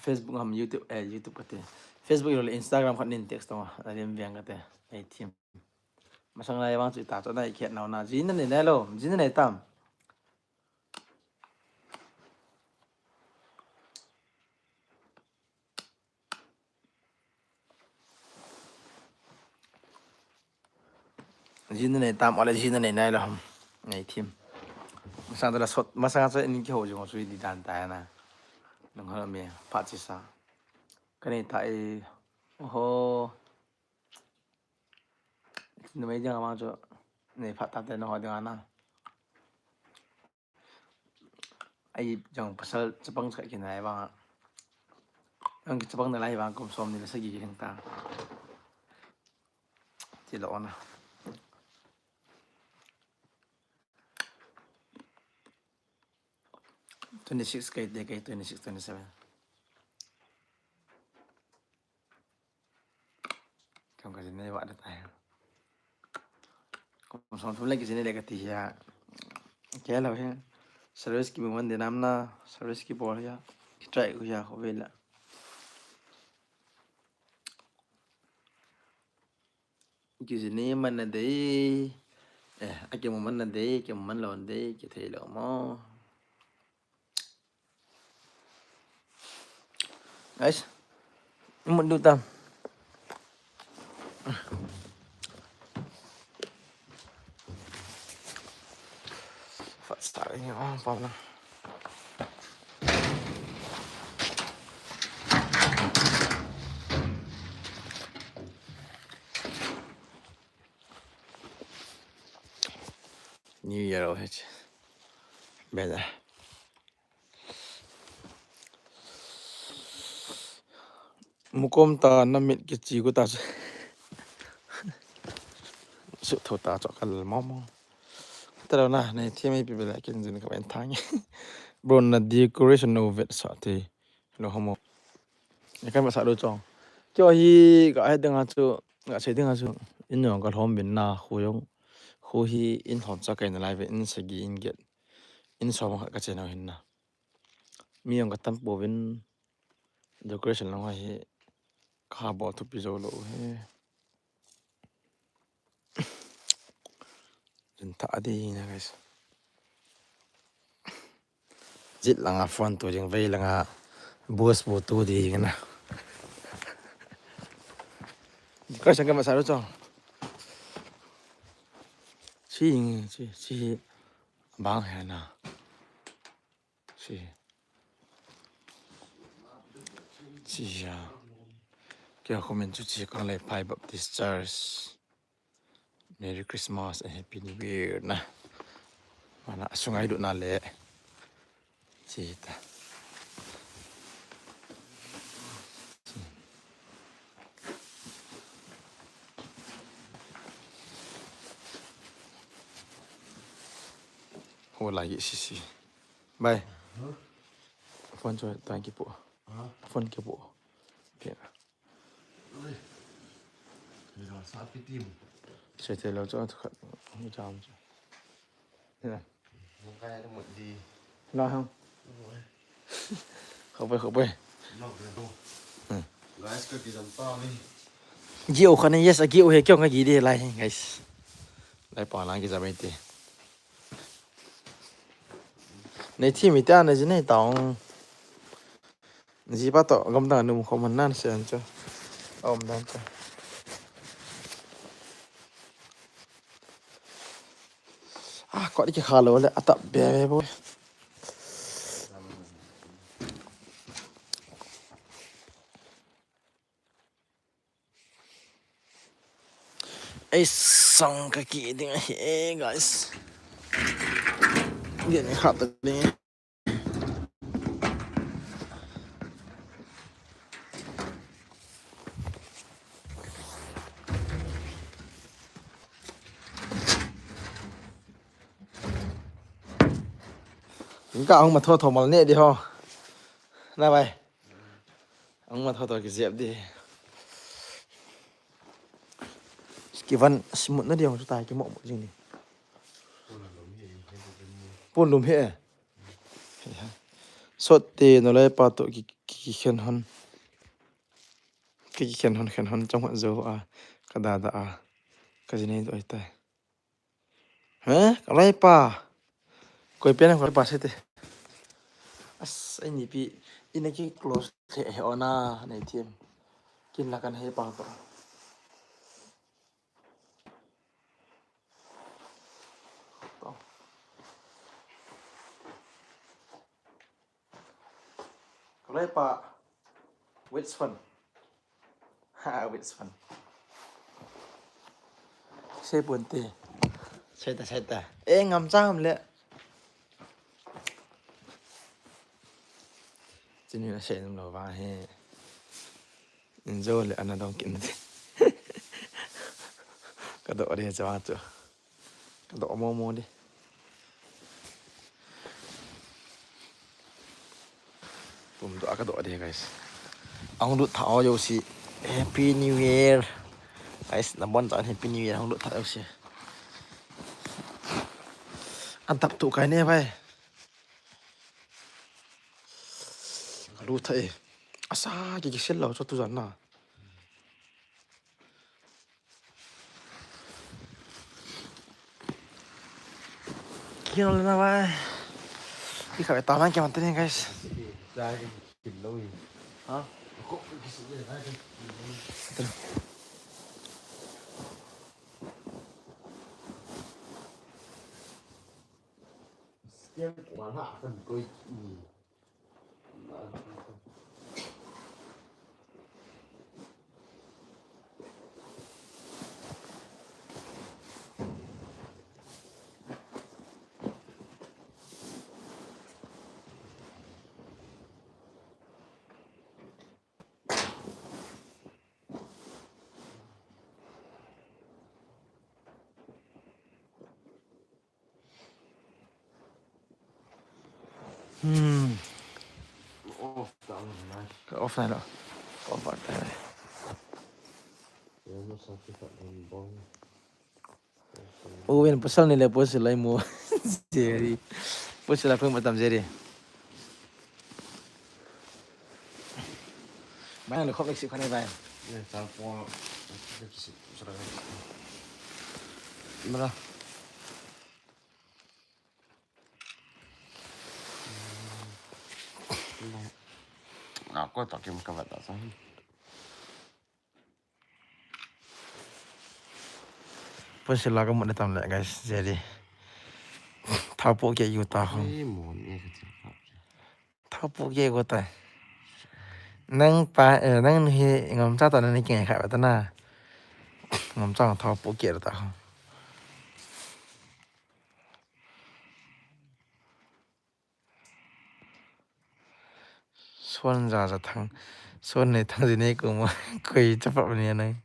Facebook ham YouTube, eh, YouTube kate. Facebook le Instagram khat nin text tong, nalim veng kate. Ei them. Masang lai vang chu ita chu nai khet nau na. Jin na nei nai lo, jin na nei tam. Jin na nei tam, ole jin na nei nai lo ham. Nei them. Masang da la sot, masang chu in ki ho jong chu di dan ta na. Nang ho me, pha chi sa. Ka nei ta e. Oho. Numei jang ma chu nei phat ta te na ho ding ana. Ai jang pasal chapang cha ki nai vang. Ang ki chapang na lai vang kum som ni la sagi ki ta. Ti lo na. Twenty-six kai te kai twenty-six, twenty-seven. Kam ka jin nei va da tai. Kum som thum le ki jin nei le ka ti ya. Ke lo he. Service ki mun de nam na, service ki bol ya. Ki try u ya ko vela. Ki jin nei man na dei. Eh, a ki mun man na dei, ki mun man lo dei, ki thei lo mo. Guys, mut du tam. Fat start ni, oh, pam na. New Year o he che. Beda. Mukom ta na mit kichi ko ta chu. Su tho ta chu kal mo mo. Tara na, nei thi mai pi bela kin jin ka ben thang. Bro, na decoration no vet sa ti. Lo homo. Ni kan ba sa do chong. Kyo hi ka he ding a chu, ka sei ding a chu. In yong ka lhom bin na khu yong. Khu hi in lhom cha kai na lai ve in sagi in get. In som khat ka che na hin na. Mi yong ka tam po vin decoration long hi ka bol thupi zo lo he. Jin tha di na, guys. Jit langa phone tu ding, vei langa bus bu tu ding na. Decoration ka masa lo chong. Si, si, si. Bang he na. Si. Si ya. Kya comment chu chi kang le Phai Baptist Church. Merry Christmas and Happy New Year na. Mana sungai du na le. Chi ta. Ho lagi sisi. Bye. Phone cho tang kipo. Phone kipo. Pia. Sa pitim. Sa te lo cho khat. Ni cham cho. Ya. Mo kaya mo di. La hang. Khop bai, khop bai. Nok de do. Guys, ka kijam ta mi. Giu khane, yes, a giu he kyo nga gi de lai he, guys. Lai pa lang kijam te. Nei thi mi ta na ji nei taung. Ji pa to gam dang num khom nan se an cha. Om dan cha. Ah, ko di ki khalo le atap be be bo. Ei sang ka ki ding he, guys. Gen khat ding. Ka hung ma tho tho mal ne di ho. Na bai. Ang ma tho tho ki jep di. Ki van smut na di ang chu tai ki mo mo jing ni. Pun lum he. Sot te no lai pa to ki ki khen hon. Ki ki khen hon khen hon chang hon zo a. Ka da da a. Ka jin nei do ai tai. He? Ka lai pa. Koi pen koi pa se te. As, ai ni pi. Ina ki close the he ona nei thiam. Kin la kan he pa pa. Ka lai pa. Which one? Ha, which one? Sei pon te. Sei ta, sei ta. Eh, ngam chang le. Chini na sei num lo va he. Injo le ana dong kin te. Ka do re cha chu. Ka do mo mo di. Pum do ka do di, guys. Ang lut tha o yo si. Happy New Year. Guys, na bon ta Happy New Year ang lut tha o si. An tap tu kai ne bai. Ka lut tha e. Asa ki ki sel lo cho tu jan na. Kino le na bai. Ki kha ta man ke man te, guys. Ha? Hmm. Off ta na. Ka off na lo. Ka off ta na. Yo no sa kita bong. Uwin pasal ni le pasal lai mo. Jerry. Pasal aku matam Jerry. Mana le khop lek si khane bai. Ye, tal po. Mana. Ako tak kim ka bata sa. Pasal la ka mut na tam le guys, Jerry. Thapo ke yu ta ho. Ei, mon e ka ti. Thapo ke ko ta. Nang pa, eh, nang hi ngam cha ta na ni kingai kha ba ta na. Ngam cha thapo ke ta ho. Suan za za thang. Suan nei thang zi nei ko mo. Koi cha pa ni nai.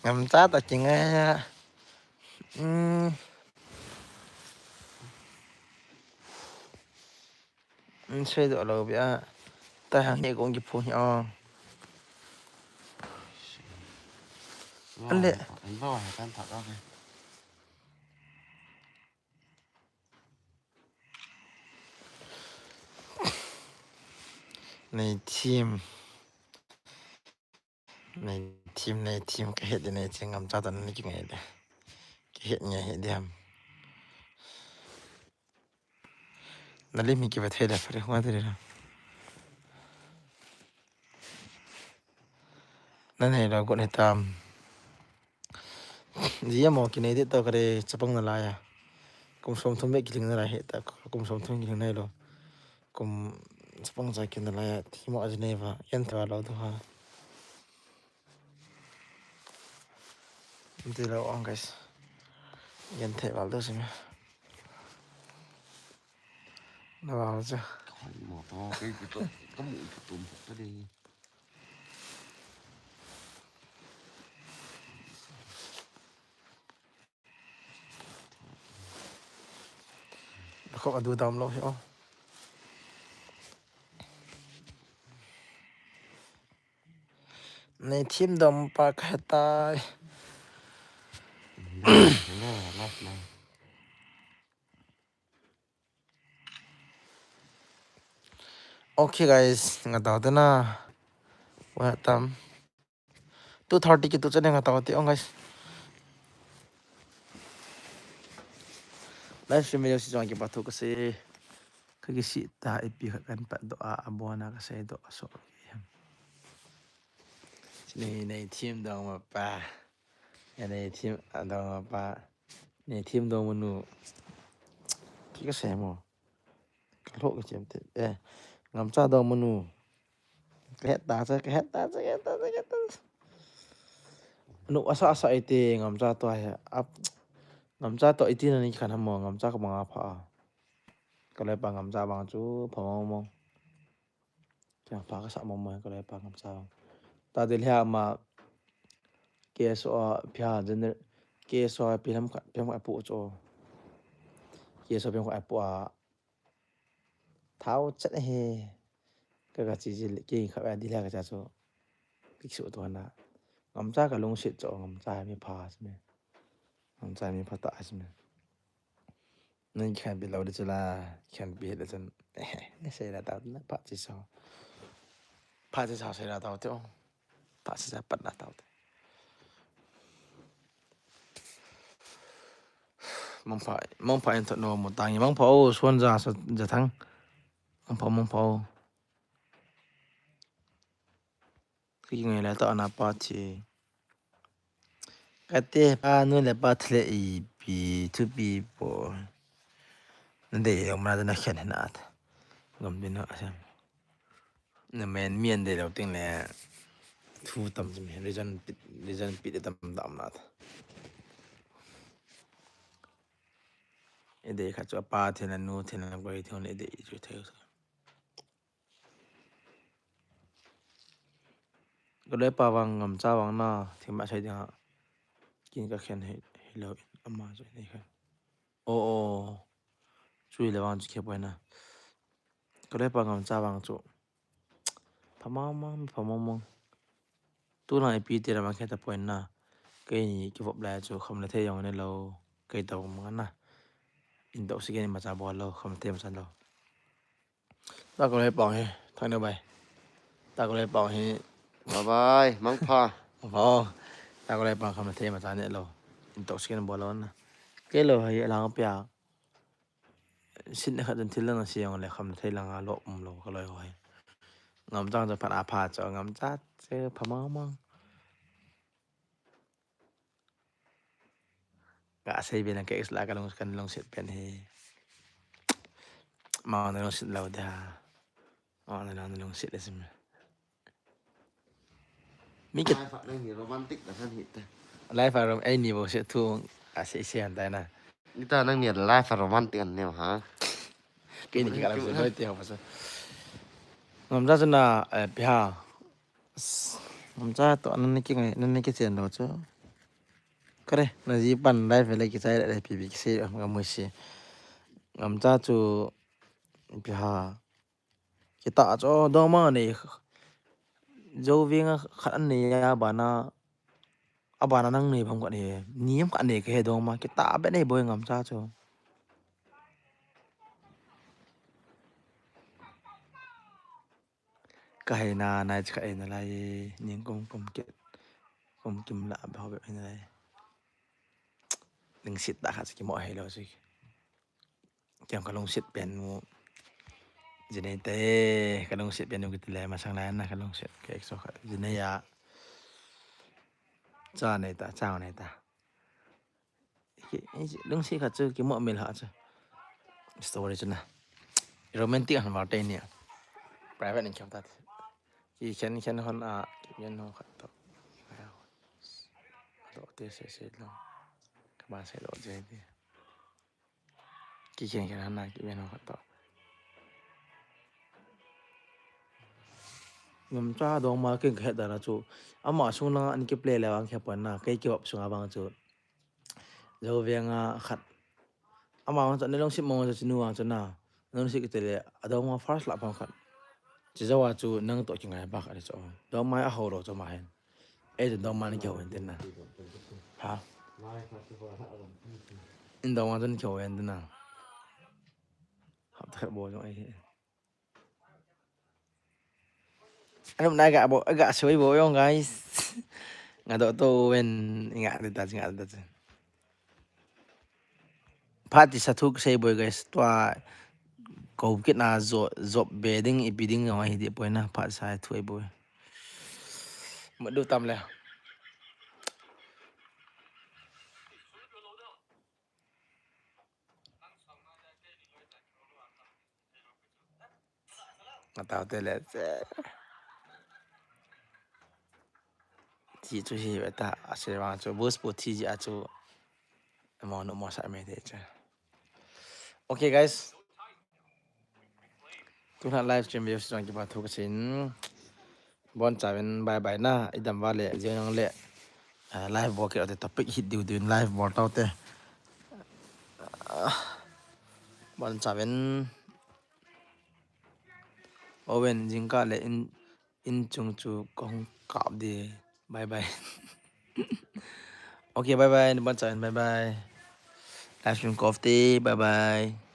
Ngam cha ta kingai ya. Hmm. Sei doh lou bia. Tai hang hi kong kiphun hi o. An le. An ba wa kan thak a. Nei thim. Nei thim, nei thim, ka het de nei thim, ngam cha ta na ni kingai de. Ka het nge het de ham. Na lim hi ki va thei le, fare hua de le. Na nei lo got nei tam. Ji ya mo ki nei de to kare chapang na la ya. Kum som thum be ki ling na la he ta, kum som thum ki ling nai lo. Kum chapang cha ki na la ya, thi mo a ji nei va, yan ta lo do ha. Nti lo ong guys. Yan thei val do sime. Na val cha. Mo to, kai ku to, ka mu ku tum ta de. Khop a du dam lo hi o. Nei thim dom pa ka hetai. Okay guys, nga tau te na. Wa tam. Two thirty ki tu chane nga tau te ong guys. Live stream video si jong ki pa thu ka se. Ka ki si ta ipi kha kan pat do a, a bona ka se do a so. Nei, nei thim dong ma pa. Ya nei thim a dong ma pa. Nei thim dong ma nu. Ki ka se mo. Ka lo ka chem te. Eh, ngam cha dong ma nu. Ka het ta cha, ka het ta cha, ka het ta cha, ka het ta cha. Nu asa asa ite ngam cha to ai. Ap. Ngam cha to iti na ni khan mo, ngam cha ka bang a pha. Ka le pa ngam cha bang chu pha mo mo. Kya pa ka sa mo mo ka le pa ngam cha. Ta de le ma K S O a pia gener K S O a pia lam ka pia ma pu cho. K S O pia ma pu a. Thao chat he. Ka ka chi ji le ke kha a di le ka cha cho. Kik su to na. Ngam cha ka lung sit cho ngam cha mi pha sme. Ngam cha mi pha ta sme. Nang khan pi lo de chula, khan pi de chun. Ne sei la ta na pa chi so. Pa chi so sei la ta te. Pa chi sa pat la ta te. Mangpha, mangpha in thot no mo tangi mangpha o suan ja sa ja thang. Mangpha mangpha o. Ki ngai la ta na pa thi. Kate pa nu le pa thle ipi thupi po. Na dei lo ma na khen na at. Gam din na asam. Na men mi an dei lo ting le. Thu tam chim reason pi reason pi tam tam na at. E dei kha chu pa thle na nu thle na goi thle na dei chu thei. Ka le pa vang ngam cha vang na thim ba sai ding ha. Kin ka khen hi, hi lo in ama chu nei khen. O, o. Chu hi le vang chu khe poi na. Ka le pa Ngamcha vang chu. Pha mong mong, pha mong mong. Tu na ipi ti la ma khe ta poi na. Kei ni kivop lai chu kham le thei jong ne lo. Kei tau ma na. In tau si kei ni ma cha bol lo, kham le thei ma cha lo. Ta ko le pang hi, thang ne bai. Ta ko le pang hi. Bye bye, mang pha. Vâng. Ta ko le pang kham le thei ma cha ne lo. In tau si kei ni bol lo na. Kei lo hi lang pia. Sin ne khat den thil lang si jong le kham le thei lang a lo um lo ka loi ho hi. Ngamcha chu phat a pha chu Ngamcha chu pha mong mong. Ka sei be na ke is la ka lung, ka lungset pen hi. Ma na lungset lo da. Ma na lungset le sim. Mi ke Life a nang ni romantic na san hita. Life a rom, ai ni bo se thu a se se an tai na. Ita nang ni life a romantic an ne ha. Ke ni ka la se noi te ha pa sa. Ngamcha chu na, eh, pia. Ngamcha to nan ni ki ngai, nan ni ki chen lo chu. Kare, na ji pan life le ki chai le pi pi ki se am ga mu si. Ngamcha chu pia. Kita chu dong ma nei. Jou veng a khat an nei a bana. A bana nang nei bang khat nei. Ni am khat nei ke dong ma. Kita be nei boi Ngamcha chu. Ka hei na, nai chi ka hei na lai, ning kum kum kit, kum kim la, ba ho be hei na lai. Ning sit da kha chi ki mo hei lo chi. Kiam ka lung sit pen mu. Jinei te, ka lung sit pen mu ki te le, ma sang lai na ka lung sit, ke so kha, jinei ya. Cha nei ta, cha nei ta. Lungsi khat chu kimu mil ha chu. Story chu na. Romantic han var te ni. Private in kiam ta. Ki khen khen hon a, ki khen ho khat to. To te se se lo. Ka ba se lo je ti. Ki khen khen hon a, ki khen ho khat to. Ngamcha dong ma ken ka het dan a chu. Ama sung langa an ki play le vang khe pon na. Kei ki hop sunga vang chu. Jou veng a khat. Ama vang chu, ne lungsi mong chu, chinu vang chu na. Lungsi kiti le, a dong ma first lah pang khat. Chi jou a chu, nang to ki ngai bak a chu. Dong ma a ho lo chu ma hen. Ei chu dong ma ni ki ho hen tin na. Ha? In dong ma chu ni ki ho hen tin na. Hap ta bo jong ei. Anum na ga bo, ga soi bo yong, guys. Nga do to wen, nga de ta, nga de ta. Phat ti sa thuk sei boi, guys. Tua ko kit na jo, job be ding, ipi ding jong hi di poi na, phat sa thu boi. Madu tam le. Nga tao te le. Ti chu hi ve ta, a se vang chu, bus pu ti ji a chu. Mo no mo sa me te chu. Okay, guys. Tuna live stream views jong kipa thu ka sin. Bon chauvin bye bye na, i dam va le, jeng jong le. Ah, live bol kit te topic hit diu diu live bol tau te. Ah, bon chauvin. Owen jingkah le in, in chung chu kong kap di. Bye bye. Okay, bye bye. Bon chauvin bye bye. Live stream kof te. Bye bye.